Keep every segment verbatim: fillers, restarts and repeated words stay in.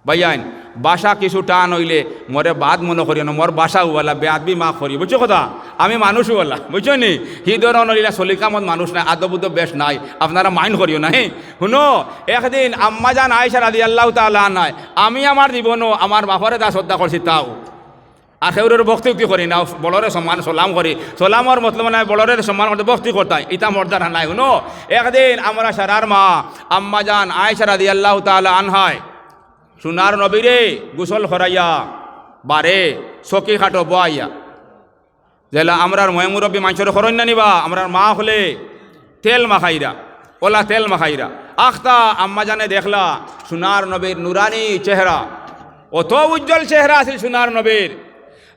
ভাইয়াইন, ভাষা কিছু টান অইলে মোরে বাদ মনো করিও না, মোর ভাষা অলা, বেয়াদবি মাফ করিও, বুঝছো কথা? আমি মানুষ অলা, বুঝছো নি? হি ধরনর ইলা সলিকামত মানুষ নায়, আদব উদব বেশ নাই, আপনারা mind করিও না, হে? হুনো, একদিন আম্মাজান আয়েশা রাদিয়াল্লাহু তাআলা আনহায়, আমি আমার জীবনও আমার বাপরে যা শ্রদ্ধা করছি তাও। আর কেউরর ভক্তি উক্তি করি না, বড়রে সম্মান সালাম করি। সালামর মতলব নায় বড়রে সম্মান করতে, ভক্তি করতাম, ইতা মর্যাদা নাই। হুনো, একদিন আমরার সারার মা আম্মাজান আয়েশা রাদিয়াল্লাহু তাআলা আনহায় সোনার নবীরে গোসল করাইয়া বারে চকি খাটো বওয়াইয়া। যেলা আমরার ময়-মুরব্বি মানষরে করইন না নি বা, আমরার মা অকলে তেল মাখাইরা, অলা তেল মাখাইরা। আখতা আম্মাজানে দেখলা সোনার নবীর নুরানি চেহারা, অত উজ্জ্বল চেহারা আছিল সোনার নবীর।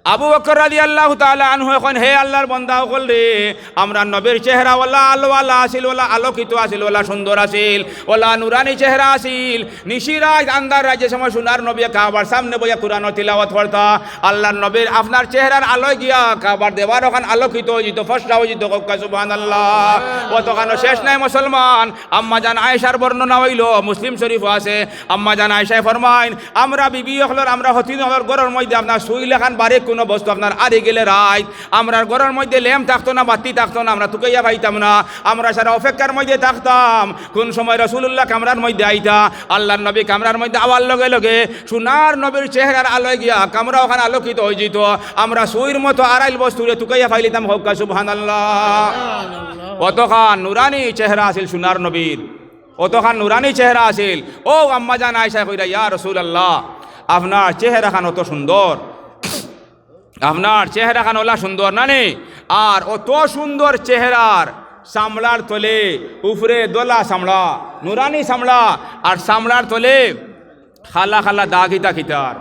আবু বকর রাদিয়াল্লাহু তাআলা আনহু কইন, হে আল্লাহর বান্দা অকল রে, আমরার নবীর চেহারা অলা আলোআলা আছিল, অলা আলোকিত আছিল, অলা সুন্দর আছিল, অলা নুরানি চেহারা আছিল। নিশি রাইত আন্দার রাইত যে সময় সোনার নবী কাবার সামনে বইয়া কোরআন তিলাওয়াত করতা, আল্লাহর নবীর আপনার চেহারার আলোয় গিয়া কাবার দেওয়াল অখান আলোকিত অইযিতো, ফর্সা অইযিতো। কউক্কা সুবহানাল্লাহ। অতখানো শেষ নাই মুসলমান। আম্মাজান আয়েশার বর্ণনা অইলো, মুসলিম শরীফো আছে, আম্মাজান আয়েশায় ফরমাইন, আমরা বিবি অকলর, আমরা হতিন অকলর ঘরর মধ্যে আপনার সুই লাখান বারিক কুনু বস্তু আপনার আরি গেলে রাইত, আমরার ঘরর মধ্যে ল্যাম্প থাকতো না, বাতি থাকতো না, আমরা তুকাইয়া পাইতাম না, আমরা সারা অপেক্ষার মধ্যে থাকতাম, কুন সময় রাসুলুল্লাহ কামরার মধ্যে আইতা। আল্লাহর নবী কামরার মধ্যে আওয়ার লগে লগে সোনার নবীর চেহারার আলোয় গিয়া কামরা অখান আলোকিত অইযিতো। আমরা সুইর মতো আড়াইল বস্তুরে তুকাইয়া পাইলিতাম। কউক্কা সুবহানাল্লাহ। অতখান নুরানি চেহারা আছিল সোনার নবীর, অতখান নুরানি চেহারা আছিল। অউ আম্মাজান আয়েশায় কইরা, ইয়া রাসুলাল্লাহ, আপনার চেহারাখান অত সুন্দর, আপনার চেহারাখান অলা সুন্দর না নি? আর অত সুন্দর চেহারার চামড়ার তলে, উপরে ধলা চামড়া, নুরানি চামড়া, আর চামড়ার তলে কালা কালা দাগ ইতা কিতার?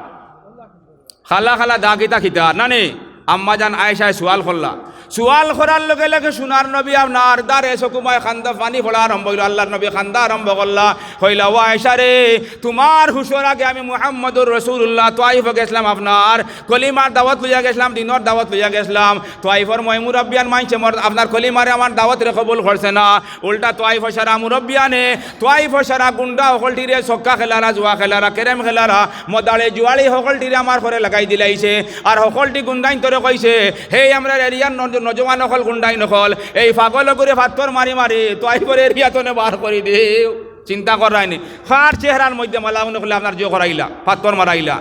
কালা কালা দাগ ইতা কিতার? না নি? আম্মাজান আয়েশায় সুয়াল করলা। সুয়াল করার লগে লগে সোনার নবী আপনার দারে চকুবায় কান্দা পানি পড়া আরম্ভ অইলো। আল্লাহর নবী কান্দা আরম্ভ করলা। কইলা, ও আয়েশা রে, তুমার হুশর আগে আমি মুহাম্মদুর রাসুলুল্লাহ, তোয়াইফো গেছলাম, আপনার কলিমার দাওয়াত লইয়া গেছলাম, দিনর দাওয়াত লইয়া গেছলাম। তোয়াইফর ময়-মুরব্বিয়ান মানষে মোর, আপনার কলিমারে, আমার দাওয়াতরে কবুল করছে না। উল্টা তোয়াইফর সারা মুরব্বিয়ানে, তোয়াইফর সারা গুন্ডা অকলটিরে ছক্কা খেলারা, জুয়া খেলারা, ক্যারেম খেলারা, মদাড়ে জুয়াড়ি অকলটিরে আমার ঘরে লাগাই দিলাইছে। আর অকলটি গুন্ডাইন্তরে কইছে, হে আমরার এরিয়ার নজ-, নজওয়ান অকল, গুন্ডাইন অকল, এই পাগল অগুরে পাত্থর মারি মারি তোয়াইফর এরিয়া তনে বার করি দেও। চিন্তা কররায়নি, কার চেহারার মধ্যে মালা মনে করলে আপনার জো করাইলা, পাত্থর মারাইলা।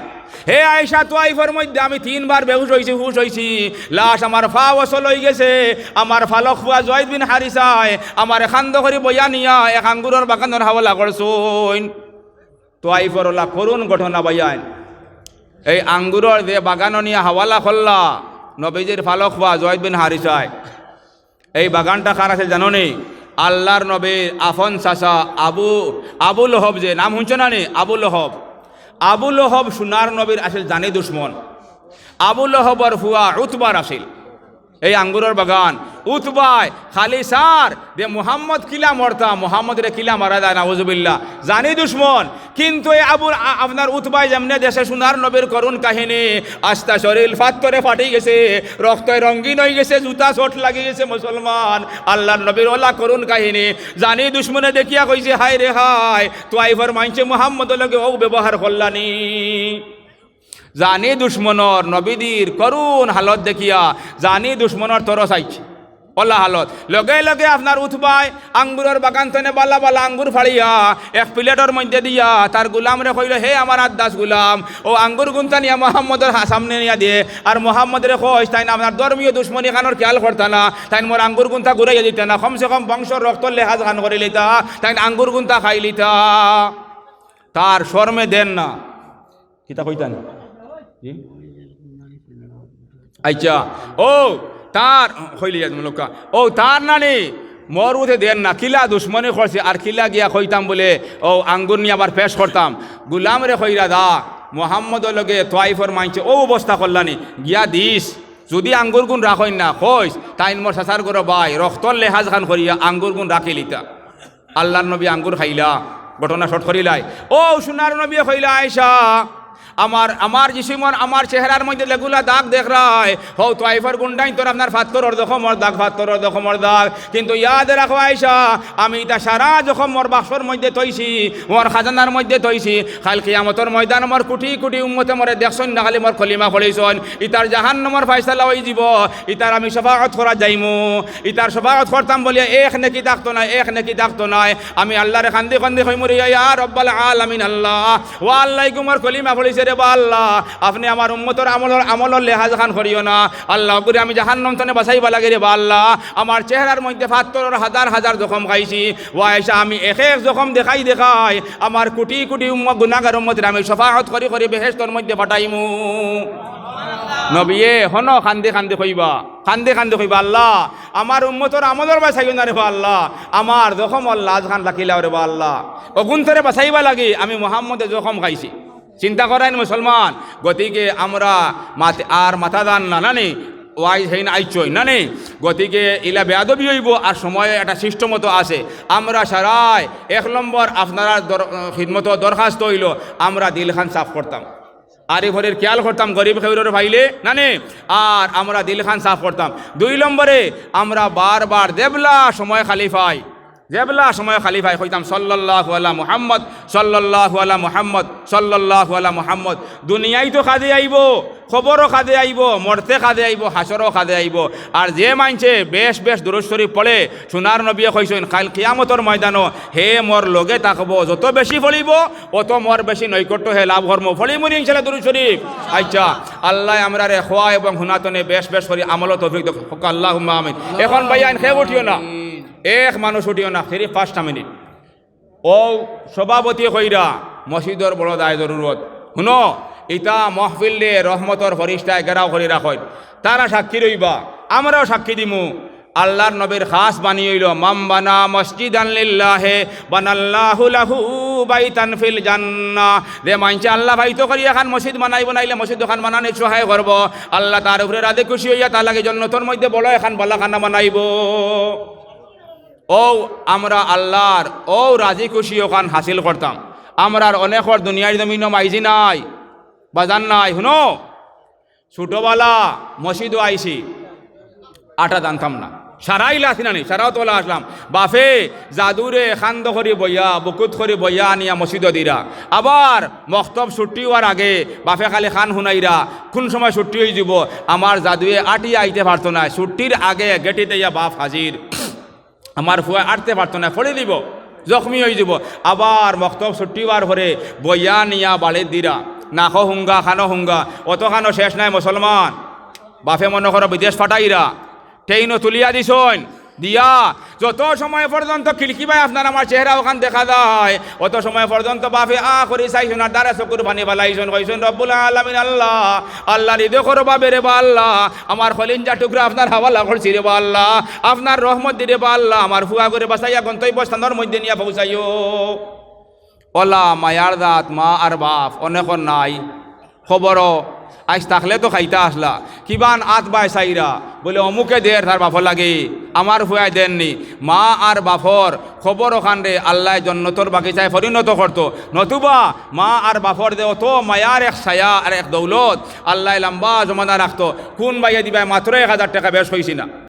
হে আয়েশা, তোয়াইফর মধ্যে আমি তিনবার বেহুশ অইছি, হুশ অইছি, লাশ আমার পাও অচল অইগেছে, আমার ফালক ফুয়া জয়েদ বিন হারিসায় আমারে কান্দো করি বইয়া নিয়া এক আঙ্গুরর বাগানর হাওলা করছইন। তোয়াইফর অলা করুণ ঘটনা ভাইয়াইন। এই আঙ্গুরর যে বাগানো নিয়া হাওলা করলা নবীজির ফালক ফুয়া জয়েদ বিন হারিসায়, এই বাগানটা কার আছিল জানো নি? আল্লাহর নবীর আফন চাচা আবু, আবু লহব, যে নাম হুনছো না নি? আবু লহব। আবু লহব সোনার নবীর আছিল জানি দুশমন। আবু লহবর ফুয়া উতবার আছিল এই আঙ্গুরর বাগান। উতবায় খালি চার যে মুহাম্মদ কিলা মরতা, মুহাম্মদরে কিলা মারা যায়, নাউজুবিল্লাহ, জানি দুশমন। কিন্তু এই আবুর, আ-, আপনার উতবায় যেমনে দেখছে সোনার নবীর করুণ কাহিনী, আস্তা শরীল পাত্থরে ফাটি গেছে, রক্তে রঙ্গিন অইগেছে, জুতা চোট লাগি গেছে। মুসলমান, আল্লাহর নবীর অলা করুণ কাহিনী, জানি দুশমনে দেখিয়া কইছে, হায় রে হায়, তোয়াইফর মানষে মুহাম্মদর লগে অউ ব্যবহার করলানি। জানি দুশমনর নবীজির করুণ হালত দেখিয়া জানি দুশমনর তরস আইছে। অলা হালত। লগে লগে আপনার উতবায় আঙ্গুরর বাগান তনে বালা বালা আঙ্গুর ফাড়িয়া এক প্লেটর মধ্যে দিয়া তার গুলামরে কইলো, হে আমার আদাস গুলাম, অউ আঙ্গুর গুনতা নিয়া মুহাম্মদর হা-, সামনে নিয়া দে। আর মুহাম্মদরে কইস, তাইন আপনার ধর্মীয় দুশমনি খানর খেয়াল করতা না, তাইন মোর আঙ্গুর গুনতা ঘুরাইয়া দিতা না, কমসে কম বংশর রক্তর লেহাজ খান করিলিতা, তাইন আঙ্গুর গুনতা খাইলিতা। তার শরমে দেন না। কিতা কইতাম? জি? আচ্ছা, অউ, তার, কইলি আজ মুলুকা। অউ, তার নানি, মোর উঠে দেন না, কিলা দুশমনি করছে, আর কিলা গিয়া কইতাম বুলে, অউ, আঙ্গুর নিয়া আবার পেশ করতাম। গুলামরে কইরা দা, মুহাম্মদর লগে তোয়াইফর মানষে অউ অবস্থা করলানি, গিয়া দিস, যুদি আঙ্গুর গুন রাখইন না, কইস, তাইন মোর চাচার ঘরর ভাই, রক্তর লেহাজ খান করিয়া আঙ্গুর গুন রাখিলিতা। আল্লাহর নবী আঙ্গুর খাইলা, ঘটনা short করিলাই। অউ সোনার নবীয়ে কইলা, আয়েশা, আমার, আমার জিসিমর, আমার চেহারার মধ্যে যেগুলা দাগ দেখরায়, হউ তাইফর গুন্ডাইন্তর আপনার ফাত্তরর জখমর দাগ, ফাত্তরর জখমর দাগ। কিন্তু ইয়াদ রাখো আয়েশা, আমি ইতা সারা জখম মোর বাক্সর মধ্যে থইছি, মোর খাজানার মধ্যে থইছি। কাইল কিয়ামতর ময়দান মোর কুটি কুটি উম্মতে মোরে দেখছইন না, খালি মোর কলিমা পড়ছইন। ইতার জাহান্নামর ফয়সালা অইযিবো, ইতার আমি শফাআত করাত যাইমু। ইতার শফাআত করতাম বলিয়া এক নেকি থাকতো নায়, এক নেকি থাকতো নায়। আমি আল্লারে কান্দি কান্দি কইমু রে, ইয়া রব্বাল আলামিন আল্লাহ, ও আল্লাহ, ইগু মোর কলিমা পড়ছে রে বা আল্লাহ, আপনে আমার উম্মতর আমলর, আমলর লেহাজ খান করিও না। আল্লাহ, ওগুরে আমি জাহান্নাম তনে বাঁচাইবা লাগি রে বা আল্লাহ। আমার চেহারার মধ্যে ফাত্তরর হাজার হাজার জখম খাইছি। ও আয়েশা, আমি এক এক জখম দেখাই দেখাই আমার কুটি কুটি উম্মত, গুনাগার উম্মতরে আমি শফাআত করি করি বেহেশতর মধ্যে পাঠাইমু। নবিয়ে হনো কান্দি কান্দি কইবা, কান্দি কান্দি কইবা, আল্লাহ, আমার উম্মতর আমলর বাঁচাইও না রে বা আল্লাহ, আমার জখমর লাজ খান রাখিলাও রে বা আল্লাহ। অগুন তরে বাঁচাইবা লাগি আমি মুহাম্মদে জখম খাইছি। চিন্তা করইন মুসলমান। গতিকে আমরা মাত-, আর মাথা দান না, না নি? ওয়াইজ হেইন আইছইন, না নি? গতিকে ইলা বেয়াদবি অইবো, আর সময় একটা system মতো আছে। আমরা সারাই এক নম্বর আপনারার দর-, খিদমতো দরখাস্ত অইলো, আমরা দিল খান সাফ করতাম। আরিফ হরির খেয়াল করতাম, গরিব খেউরর পাইলে, না নি? আর আমরা দিল খান সাফ করতাম। দুই নম্বরে, আমরা বারবার যেবলা সময় খালি পাই, যেবলা সময় খালি পাই, কইতাম, "সাল্লাল্লাহু আলা মুহাম্মদ, সাল্লাল্লাহু আলা মুহাম্মদ, সাল্লাল্লাহু আলা মুহাম্মদ।" দুনিয়ায় তো কাজে আইবো, কবরও কাজে আইবো, মরতে কাজে আইবো, হাশরও কাজে আইবো। আর যে মানষে বেশ বেশ দুরূদ শরীফ পড়ে, সোনার নবিয়ে কইছইন, কাইল কিয়ামতর ময়দানো হে মোর লগে থাকবো, যত বেশি পড়িবো, অত মোর বেশি নৈকট্য হে লাভ করমু। পড়িমু নি ইনশাআল্লাহ দুরূদ শরীফ? আচ্ছা, আল্লায় আমরারে কওয়া এবং হুনা তনে বেশ বেশ করি আমলর তৌফিক দেউক। আল্লাহুম্মা আমিন। এখন ভাইয়াইন, কেউ উঠিও না, এক মানুষ উঠিও না, সিরিফ পাঁচটা মিনিট। ও সভাপতি কইরা, মসজিদর বড় দায় জরুরত। হুনো, ইতা মহফিলরে রহমতর ফিরিস্তায় ঘেরাও করি রাখইন। তারা সাক্ষী রইবা, আমরাও সাক্ষী দিমু। আল্লার নবীর খাস বাণী অইলো, "মান বানা মসজিদান লিল্লাহে বানাল্লাহু লাহু বাইতান ফিল জান্নাহ।" যে মানষে আল্লা পাইতো করি একখান মসজিদ বানাইবো, নাইলে মসজিদ অখান বানানিত সহায় করবো, আল্লা তার উপরে রাজি খুশি অইয়া তার লাগি জন্নতর মধ্যে বড় একখান বালাখানা বানাইবো। অউ আমরা আল্লার অউ রাজি খুশি অখান হাসিল করতাম। আমরার অনেকর দুনিয়ার জমিনো মাইজি নাই, বাজান নাই। হুনো, ছোটবালা মসজিদো আইছি, আটা জানতাম না। সারাইলা আছি না নি, সারাও তোলা আসলাম। বাফে জাদুরে খান্দ করি বইয়া, বুকুত করি বইয়া আনিয়া মসজিদো দিরা। আবার মক্তব ছুটি অওয়ার আগে বাফে খালি খান হুনাইরা, "কুন সময় ছুটি অইযিবো?" আমার জাদুয়ে আটিয়া আইতে পারতো নায়, ছুটির আগে গেটিত আইয়া বাফ হাজির। আমার ফুয়া আটতে পারতো নায়, পড়ি দিবো, জখমি অইযিবো। আবার মক্তব ছুটি অওয়ার পরে বইয়া নিয়া বাড়িত দিরা, নাকো হুঙ্গা, খানো হুঙ্গা, অতখানো শেষ নাই মুসলমান। বাফে মনো করো বিদেশ পাঠাইরা, ট্রেইনো তুলিয়া দিছইন, দিয়া যত সময় পর্যন্ত খিড়কি বায় আপনার আমার চেহারা অখান দেখা যায়, অত সময় পর্যন্ত বাফে আ করি চাইছইন আর দারা চকুর পানি ফালাইছইন, কইছইন, "রব্বুল আলামিন আল্লা, আল্লা রিদো করো বাবে রে বা আল্লা, আমার কলিঞ্জা টুকরা আপনার হাওয়ালা করছি রে বা আল্লা, আপনার রহমত দি রে বা আল্লা, আমার ফুয়াগুরে বাঁচাইয়া গন্তব্য স্থানর মধ্যে নিয়া পৌঁছাইও।" অলা মায়ার জাত মা আর বাফ অনেকর নাই। কবরো আইজ থাকলে তো খাইতা আসলা। কিবান আত বায় চাইরা, বলে, "অমুকে দের তার বাফর লাগি, আমার ফুয়ায় দেননি।" মা আর বাফর কবর অখানরে আল্লায় জন্নতর বাগিচায় পরিণত করতো। নতুবা মা আর বাফর যে অত মায়ার এক ছায়া আর এক দৌলত আল্লায় লম্বা জমানা রাখতো। কুন ভাইয়ে দিবায় মাত্র এক হাজার টেকা, বেশ কইছি না?